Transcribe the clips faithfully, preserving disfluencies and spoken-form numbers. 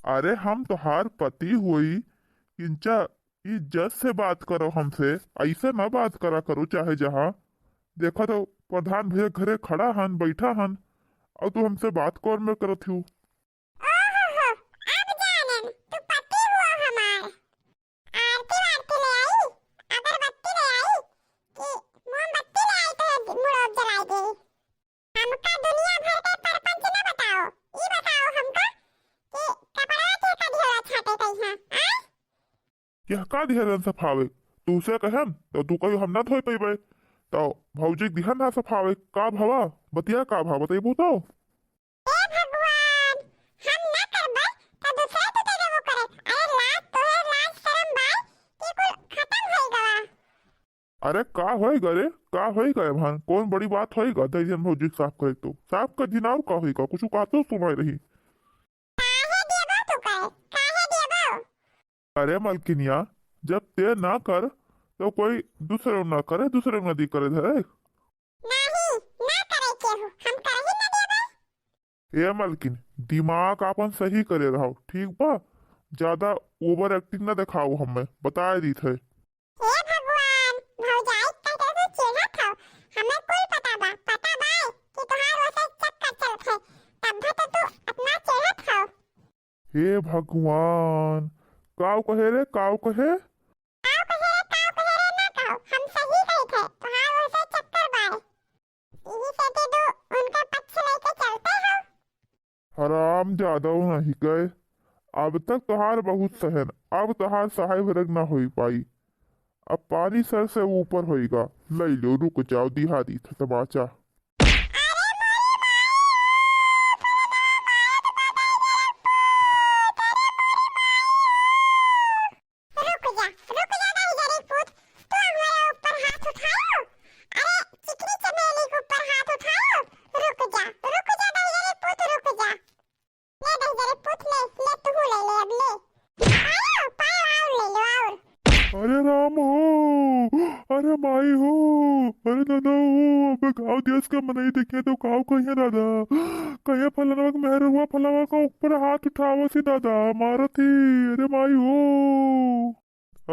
अरे हम तोहार पति होई, किंचा इज्जत से बात करो हमसे, ऐसे ना बात करा करो चाहे जहाँ। देखो तो प्रधान भैया घरे खड़ा हन, बैठा हन, और तू हमसे बात कौन में करत हूँ? ओहो, अब जानन, तू पति हुआ हमार। आरती वारती ले आई, अगरबत्ती ले आई, कि मोमबत्ती ले आई तो मुड़ो जलाई दे। हमका दुनिया भर के परपंच न बताओ, ई बताओ हमका कि कपड़वा के का ढेला छाटे कइहाँ, आय? यह का दिहलन सफावे? तू से कहन, तो तू कहियो हम ना धोई पइबे। तो भौजी दिहन ना सफावे, का भवा? बतिया का भवा, बतइबू तो? ए भगवान, हम ना करबे, तो दूसरे तो दे देबो करे। अरे लाज, तोहे लाज शरम बाय, कि कुल खतम होई गवा। अरे का होई गा रे, का होई गा भान? कौन बड़ी बात होई गा? दे दिहन भौजी साफ करे तो। साफ कर दिहन और का होई गा? कुछ कहतो सुनाई रही। काहे देबो तू करे? काहे देबो? अरे मलकिनिया, जब ते ना कर, तो कोई दूसरे ना करे, दूसरे नदी करे धरे। नाही, ना करे केहू, हम करही ना देबे। ए मलकिन, दिमाग आपन सही करे रहो, ठीक बा? ज्यादा over acting ना देखाओ हमें, बताए दीत है। हे भगवान, भौजाई कहते तू चिढ़त हो, हमें कुल पता बा, पता बा कि तोहार ओसे चक्कर चलत है, तब भी तो तू इतना चिढ़त हो। हे भगवान, काव कहे रे, काव कहे? काव कहे रे, काव कहे रे, ना काव, हम सही कही थे, तोहार ओसे चक्कर बाय। यही से ते तू उनका पक्ष लेके चलते हो। हराम ज्यादा नहीं गए, अब तक तोहार बहुत सहन, अब तोहार सहाय भरक ना होई पाई। अब पानी सर से ऊपर होइगा। लई लो, रुक जाओ, दिहा दी था तमाचा। रुक जा, रुक जा, दहिजरी पूत, तू हमारे ऊपर हाथ उठायो? अरे, चिकनी चमेली के ऊपर हाथ उठायो? रुक जा, रुक जा, दहिजरी पूत, रुक जा। ले दहिजरी पूत, ले, ले, तू ले, ले, अब ले। पायो, पायो, और ले लो, और। अरे राम हो, अरे माई हो, अरे दादा हो, अब गाँव देश का मनई देखे तो काव कहिए दादा, कहिए फलनवा के मेहररुआ फलनवा का ऊपर हाथ उठावा से दादा, मारत ही, अरे माई हो।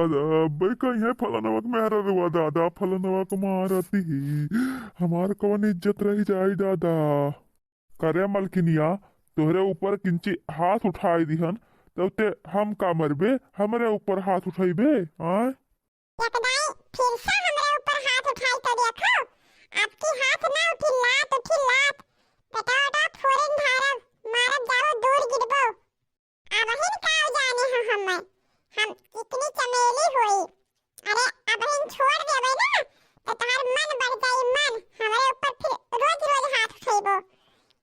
अरे अबे कहिए फलनवा के मेहररुआ दादा, फलनवा के मारत ही, हमार कौन इज्जत रह जाई दादा। करे मलकिनिया, तोहरे ऊपर किंची हाथ उठाई दिहन, तब ते हम का मरबे, हमरे ऊपर हाथ उठइबे, आय? एक दाई फिर से हमरे ऊपर हाथ उठाई तो देखो, आपकी हाथ ना उठी, लात उठी, लात। बेटा, बेटा, फोरन धारब, मारब जाओ, दूर गिरबो। अबहिन का जाने हो हमें, हम चिकनी चमेली होई। अरे, अबहिन छोड़ देबे ना, तो तोहार मन बढ़ जाई, मन। हमरे ऊपर फिर रोज रोज हाथ उठेबो,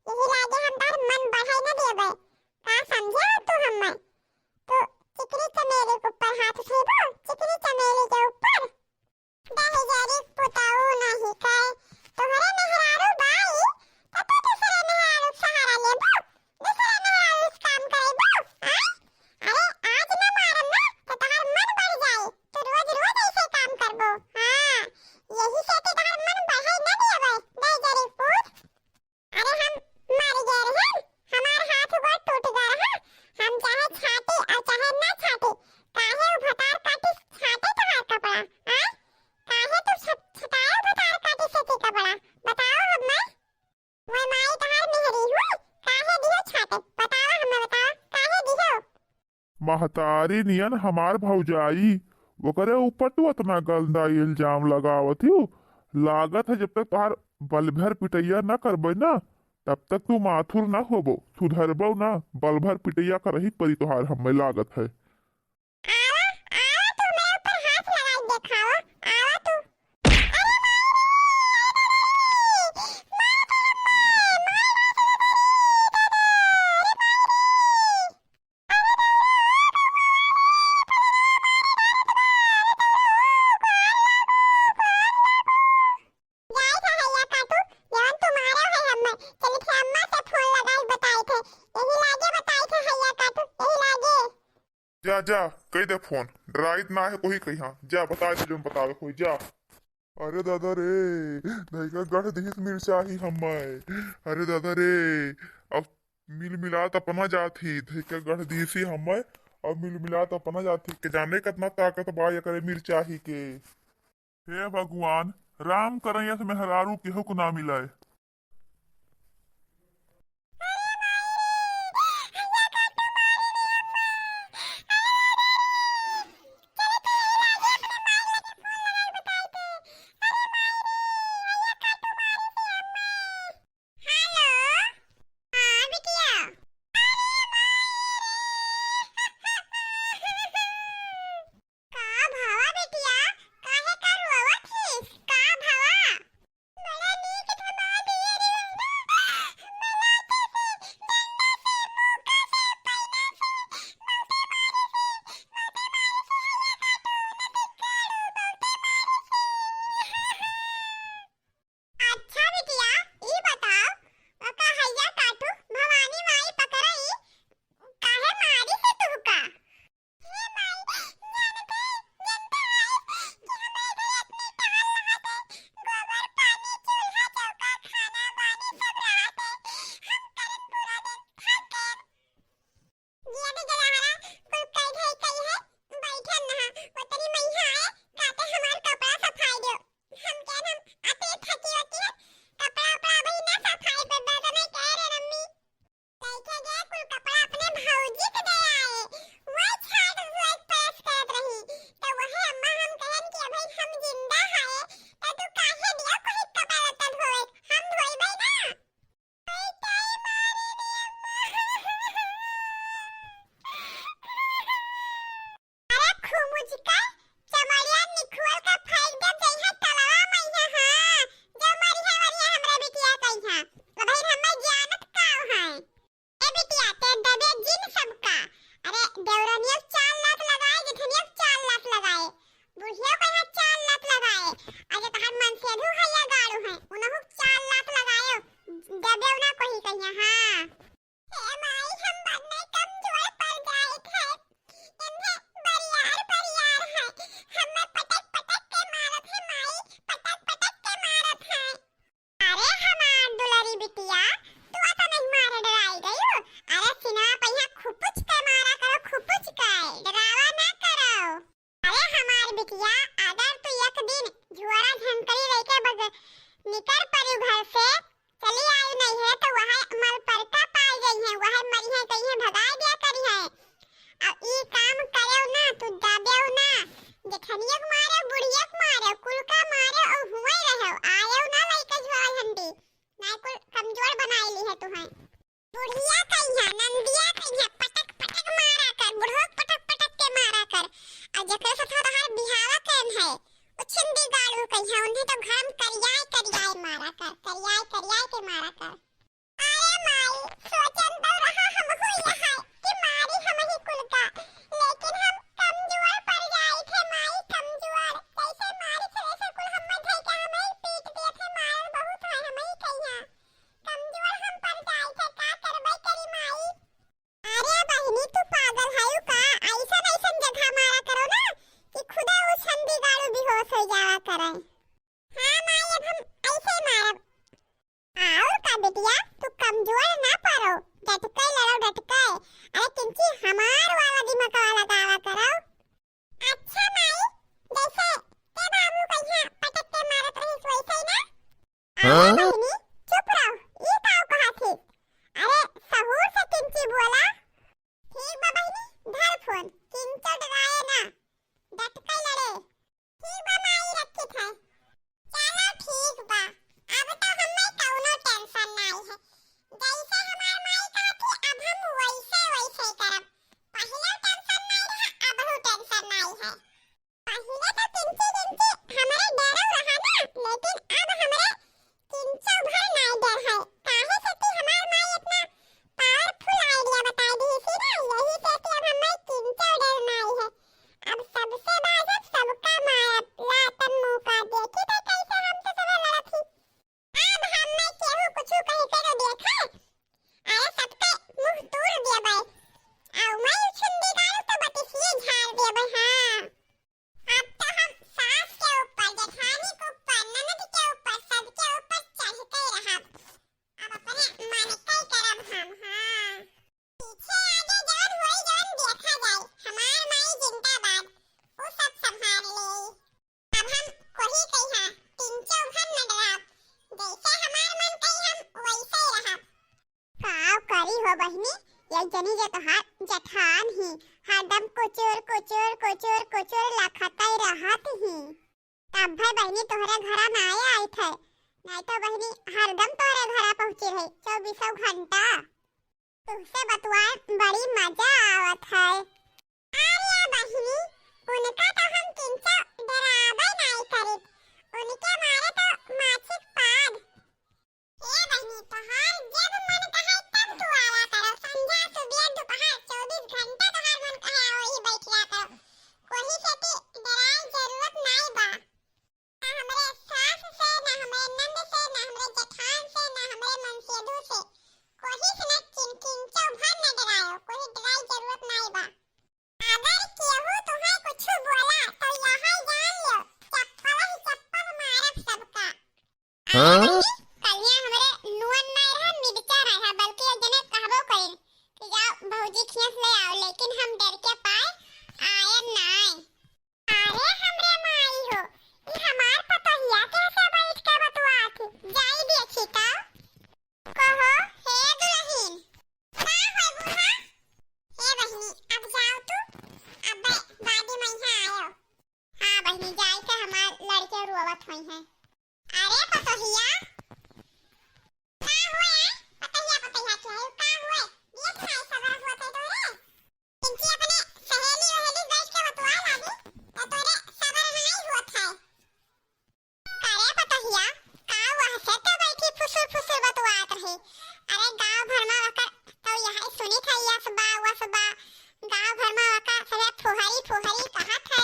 यही लागे हम तोहार मन बढ़े न देबे। का समझे हो तू हमें? तू चिकनी चमेली के ऊपर हाथ उठेबो, चिकनी चमेली के ऊपर। दहिजरी पुतऊ नहीं कहे, तोहरे मेहरारू बाई, त तू दूसरे मेहरारू के सहारा लेबू, दूसरे मेहरारू से काम करैबू, आय? अरे, आज न मारम ना, त तोहार मन बढ़ जाई, तू रोज रोज ऐसे काम करबू, हाँ, यही से ते तोहार मन बढ़े न देबै, दहिजरी पूत। अरे हम मर गए रहे, हमार हाथ गोड़ टूट गए रहा, हम चाहे छाटी और चाहे ना छाटी, काहे उ भतार काटी छाटे तोहार कपड़ा, हाँ? काहे तू छट-, छटाए भतार काटी से के कपड़ा? बताओ हमें। वो माई तोहार मेहरी हुई, काहे दिहो छाटे? बताओ हमें, बताओ, काहे दिहो? महतारी नियन हमार भौजाई, ओकरे ऊपर तू अतना गंदा इल्जाम लगावत हू। लागत है जब तक तोहार बल भर पिटैया न करबे ना, तब तक तू माथुर न होबो, सुधरबो ना, बल भर पिटैया करही परी तोहार हमें लागत है। आवा, आवा तू मेरे ऊपर हाथ लगाई देखावा, आवा तू। अरे माई रे, अरे माई रे, माई रे, माई रे, माई रे, दादा, अरे माई रे। जाई था हैया काटू, जवन तू मारे है हम्मे। चली थे अम्मा से फोन लगाई बताई थे, यही लागे बताई थे हैया काटू, यही लागे। जा, जा, कही दे फोन, डराइत ना है कोई कहिया। जा, बताई दे जवन बतावे कोई, जा। अरे दादा रे, धइका गढ़ दिहिस मिर्चा ही हम्मे। अरे दादा रे, अब मिलमिलात अपना जात ही, धइके गढ़ दीसी हमें, अउर मिलमिलात अपना जात ही। के जाने केतना ताकत बा एकरे मिर्चाही के। हे भगवान, राम करैया से मेहरारू केहू को ना मिले। हेलो, हाँ बिटिया। का भवा बिटिया, काहे का रोवत हिस? का भवा? बड़ा नीक धमाल दिए रे अंडा। मलाते से, डंडा से, मुक्का से, पैना से, बहुते मारे से, बहुते मारे से, हैया काटू, न धिक्कारू, बहुते मारे से। अच्छा बिटिया, ई बताओ, का हैया काटू भवानी माई पकड़ई, काहे मारी से तुहका? हे माई, जानते, जानते हई कि हमरे घर इतनी टहल रहा थे, गोबर, पानी, चूल्हा, चौका, खाना, बानी सब रहा थे। हम करत पूरा दिन थक गए। जिया दे जवाहरा, कुल कई ढई कई है, बैठन नहा, ओतनी मैहा आए, काटे हमार कपड़ा सफाई दियो। हम कहेन हम अतरे थकी होती है, कपड़ा उपड़ा अबही ना सफाई पे बदने कह रे मम्मी। देखे गे कुल कपड़ा अपने भौजी के दे आए, वही झाड़ धोए press करत रही, तो वही अम्मा हम कहेन कि अबही हम जिंदा है, तो तू काहे दियो कोई कपड़ा लत्ता धोए, हम धोइबे ना। अरे खुमुचका, चमड़िया निखुअल का फेंक दे जइहा तलवा मइहा, हाँ, जो मरिहा वरिहा हमरा बिटिया कइहा, अबहिन हम्मे जानत काव हैं। ए बिटिया, ते दबे जिन सबका, अरे देवरनिया चार लात लगाए, जेठनिया चार लात लगाए, बुढ़िया को यहाँ चार लात लगाए, आज तहार मनसेधु हैया गाड़ू हैं, उनहु चार लात लगाए, दबे ना कोई कहिया, हाँ। हे माई, हम बन्ने कमजोर पड़ जाइत है, इन्हें बरियार बरियार है, हमें पटक पटक के मारत है माई, पटक पटक के मारत है। अरे हमार दुलारी बिटिया, तू तो नहीं मारे डराई गयू? अरे सिनवा पहिया खुपुच के मारा करो, खुपुच के, डरावा ना करो। अरे हमार बिटिया, अगर तू एक दिन झुआरा झंकरी लेके बग-, निकर पड़ू घर से, चली आयु नहीं है तो वह मल परका पाई गई है, वह मरी है कहीं है भगाई दिया करी है। अब ई काम करेउ ना, तू दबेउ ना, जेठनिया के मारेउ, बुढ़िया के मारेउ, कुल का मारेउ और हुए रहेउ, आएउ ना लइके झोला झंडी, ना कुल कमजोर बनाई ली है तुहें। बुढ़िया कहिया, नंदिया कहिया, पटक पटक मारा कर, बुढ़ो पटक पटक के मारा कर। और जेकरे साथ तोहार बिहावा करेन है, उ छिंदी गाड़ू कहिया, उन्हें तो घर में करियाए करियाए मारा कर, करियाए करियाए के मारा कर। अरे माई, सोचन तो रहा हमहू यह कि मारी हमही कुल का, लेकिन हम कमजोर पड़ जाई थे माई, कमजोर। जैसे मारी थे वैसे कुल हमें धई के हमें पीट दिए थे, मारल बहुत है हमही कहिया। कमजोर हम पड़ जाई थे, का करबे करी माई? अरे बहिनी, तू पागल हयू का? ऐसन ऐसन जगह मारा करो ना कि खुदा उ छंदी गाड़ू बेहोश हो जावा करे। हाँ माई, अब हम ऐसे ही मारब। और का बिटिया, तू कमजोर ना पड़ो, डटके लड़ो डटके। अरे किंची हमार वाला दिमागवा लगावा करो। अच्छा माई, जैसे ते बाबू कहिया पटक के मारत रहिस वैसे ही ना? अरे हाँ? बहिनी, चुप रहो, ई का कहा थी? अरे सहूर से किंची बोला। ठीक बा बहिनी, धर फोन, किंचो डराए ना, डटके लड़े। ठीक बा माई, रखित है। चलो ठीक बा, अब तो हमें कौनो tension नाई है। जैसे हमार माई कहत ही, अब हम वैसे वैसे करब। पहिले tension नाई रहा, अबहू tension नाई है। पहिले तो किंची किंची हमरे डरौ रहा ना, लेकिन अब हमरे किंचो भर नाई डर है। बहिनी, ये जनी जे तोहार जेठान ही, हरदम कुचुर, कुचुर, कुचुर, कुचुर लखतै रहत ही। तब भाई बहिनी तोहरे घरा ना आइत है, नहीं तो बहिनी हरदम तोहरे घरा पहुँची रही, चौबीसों घंटा। तुहसे बतुआए बड़ी मजा आवत है। अरे बहिनी, उनका तो हम किंचा डराबै नाई करित, उनके मारे तो माछिक पाद। हे बहिनी, तोहार जब मन कहै तब तू आवा करो, संझा, सुबेर, दोपहर, चौबीस घंटा तोहार मन कहै वही बैठिया करो। कोही से ती डराए जरूरत नाई बा। ना हमरे सास से, ना हमरे नंद से, ना हमरे जेठान से, ना हमरे मनसेधु से, कोही से ना किन-, किंचो भर ना डरायो, कोही डराई जरूरत नाई बा। अगर केहू तुहैं कुछु बोला, तो यहै जान ल्यो, चप्पल ही चप्पल मारब सबका। हाँ? अरे बहिनी, कलिया हमरे नुअन नाई रहा, मिर्चा नाई रहा, बल्कि एक जने कहबो करिन कि जाओ भौजी खियस ले आओ, लेकिन हम डर के पाए आयब नाई। अरे हमरे माई हो, ई हमार पतोहिया कैसे बैठ के बतुआत ही? जाई देखी का। कहो, हे दुलहिन। का होय बूढ़ा? हे बहिनी, अब जाओ तू, अब बादी में यहाँ आयो। हाँ बहिनी, जाई के हमार लड़के रोवत होइहैं। अरे पतोहिया, का हुए? पतोहिया, पतोहिया के है, का हुए? दियत है, सबर होत है तोरे? इनकी अपने सहेली वहेली बैठ के बतुआ लागी, तो तोरे सबर नाई होत है। अरे पतोहिया, का वहसे तो बैठी फुसुर फुसुर बतुआत रही? अरे गाँव भर मा वकर तो यहै सुनित है, यस बा, वस बा। गाँव भर मा वकर सभे फुहरी फुहरी कहत है,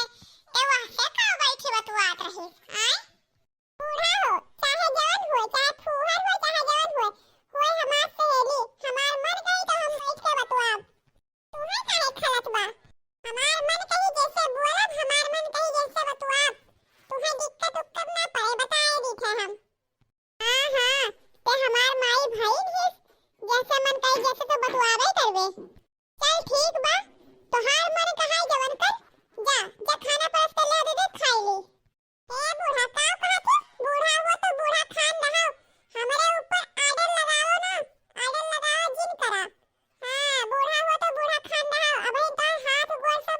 ते वहसे का बैठी बतुआत रही? आय? बूढ़ा हो, चाहे जवन होय, चाहे फूहर होय, चाहे जवन होय, होय हमार सहेली, हमार मन कही तो हम बैठ के बतुआब। तुहैं काहे खलत बा? हमार मन कही जैसे बोलब, हमार मन कही जैसे बतुआब। तुहैं दिक्कत उक्कत ना पड़े, बताए दीथे हम। हाँ, हाँ, ते हमार माई भइन हिस, जैसे मन कही जैसे तो बतुआबे करबे। चल ठीक बा, तोहार मन कहाय जवन कर, जा, जा खाना परस के ले दे दे, खाई ली। ए बूढ़ा, का कहत है? बूढ़ा हो तो बूढ़ा खान रहो, हमरे ऊपर order लगाओ ना, order लगाओ जिन करा। हाँ, बूढ़ा हो तो बूढ़ा खान रहो, अबही तोर हाथ गोड़ सब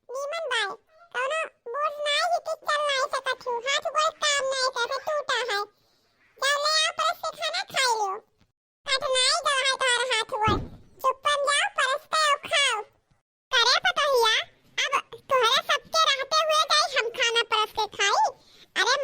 नीमन बाय, कौनो बूढ़ नाई ही कि चल नाई सकत हूँ, हाथ गोड़ काम नाई करे, टूटा है। जाओ ले आओ परस के खाना खाई लो। कठिनाई का है तोहरा हाथ गोड़। चुप्पन जाओ, परस के आओ, खाओ। करे पतोहिया, अब तोहरे सबके रहते हुए जाई हम खाना परस के खाई? अरे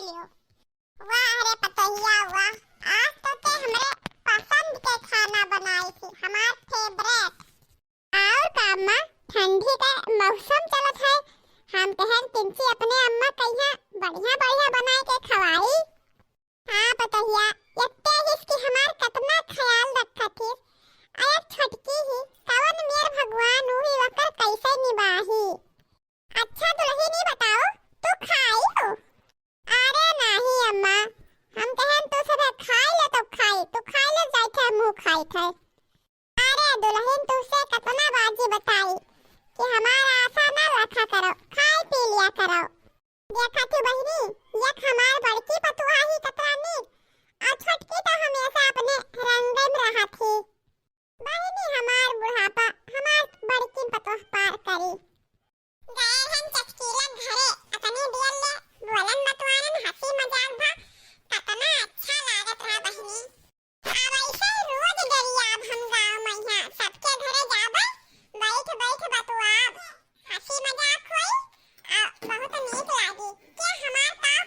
पियो। वाह रे पतोहिया वाह, आज तो ते हमरे पसंद के खाना बनाई थी, हमार favourite। और का अम्मा, ठंडी का मौसम चलत है, हम कहन तिनसी अपने अम्मा कहिया बढ़िया बढ़िया बनाए के खवाई। हाँ पतोहिया, एत्ते हिस कि हमार कतना ख्याल रखत हिस। अरे छोटकी ही, कवन मेर भगवान उही ओकर कैसे निबाही। अच्छा दुलहिन, ई बताओ, तू खाई हो? अरे नाही अम्मा, हम कहन तू सब खाई ले तब खाई, तू खाई ले जाई थे, मुँह खाई थे। अरे दुलहिन, तुसे कतना बाजी बताई कि हमार आशा ना रखा करो, खाई पी लिया करो। देखा थी बहिनी, एक हमार बड़की पतुआ ही कतरा नीक, और छोटकी तो हमेशा अपने रंगे में रहा थी। बहिनी, हमार बुढ़ापा हमार बड़की पतोह पार करी। गए हन चचकीला घरे, अतनी देर ले बोलन बतवालन, हंसी मजाक भा, कतना अच्छा लागत रहा बहिनी। अब ऐसे ही रोज गरियाब हम गाँव में, यहाँ सबके घरे जाबे, बैठ बैठ बतुआब, हंसी मजाक होई, आ बहुत नीक लागी। के हमार ताव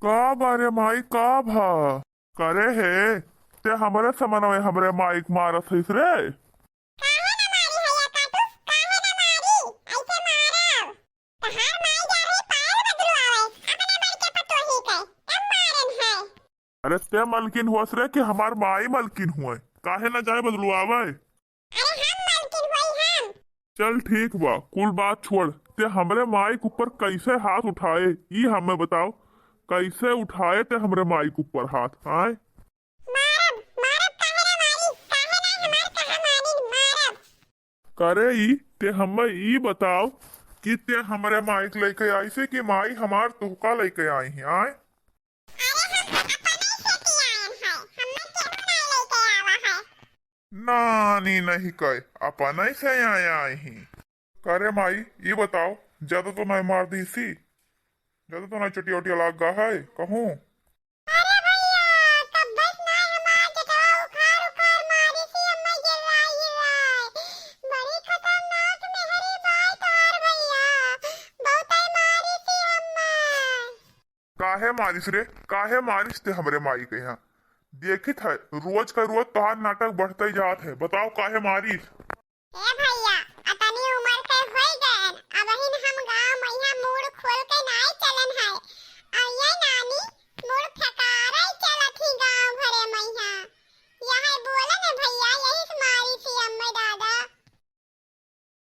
का बा रे माई, का भा? करे हे, ते हमरे समनवे हमरे माई के मारत हइस रे। काहे ना मारी है या काटू? काहे ना मारी? ऐसे मारब। तहार माई जा रही पायल बदलवावे, अपने मन के पतोही के, तब मारन है। अरे ते मलकिन हुअस रे कि हमार माई मलकिन हुए? काहे ना जाए बदलवावे? अरे हम मलकिन हुई हम। चल ठीक बा, कुल बात छोड़, ते हमरे माई के ऊपर कैसे हाथ उठाए, ई हमें बताओ, कैसे उठाए ते हमरे माई के ऊपर हाथ, आए? मारब, मारब, काहे ना मारी, काहे ना हमार कहा मानी, मारब। करे ई, ते हमें ई बताओ कि ते हमरे माई के लेके आई से कि माई हमार तोहका लेके आई है, आए? अरे हम अपने से की आयन है, हमें केहू ना लेके आवा है। नानी नहीं कहे, अपने से आया आई ही। करे माई, ई बताओ, ज्यादा तो नहीं मार दी सी? ज्यादा तो नहीं चटिया उटिया लाग गा है कहूँ? अरे भैया, कब्बस ना हमार जटवा उखाड़ उखाड़ मारी सी, अम्मा गिर्राई गिर्राई। बड़ी खतरनाक मेहरी बाई तोहार भैया, बहुते मारी सी अम्मा। काहे मारिस रे, काहे मारिस ते हमरे माई के यहाँ? देखित है, रोज का रोज तोहार नाटक बढ़ते जात है। बताओ काहे मारिस?